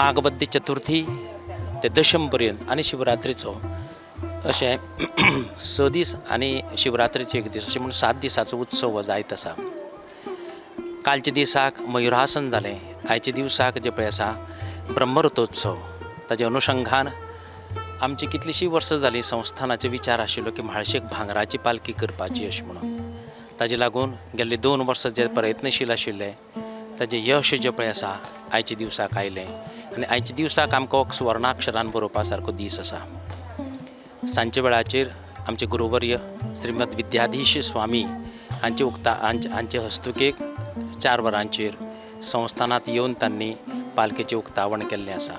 माघवद्य चतुर्थी ते दशम पर्यंत आनी शिवरात्रेचो अशें 6 दीस आनी शिवरात्रेचे एक दीस अशें म्हूण 7 दिसाचो उत्सव हो जायत आसा. कालच्या दिसाक मयुरासन जालें, आयच्या दिवसाक जें पळय आसा ब्रह्मरथोत्सव. ताजे अनुशंगान आमची कितलींशीं वर्सां जालीं संस्थानाचे विचार आशिल्लो की म्हाळशेक भांगराची पालखी करपाची अशें म्हणून. ताजे लागून गेल्ले 2 वर्सां जे प्रयत्नशील आशिल्ले ताजें यश जें पळय आसा आयच्या दिवसाक आयलें आनी आयच्या दिवसाक आमकां एक सुवर्णाक्षरान बरोवपा सारको दीस आसा. सांजच्या वेळाचेर आमचे गुरुवर्य श्रीमद विद्याधीश स्वामी हांचे उक्ता हांचे हस्तुकेक 4 वरांचेर संस्थानांत येवन तांणी पालखेचें उक्तावण केल्लें आसा.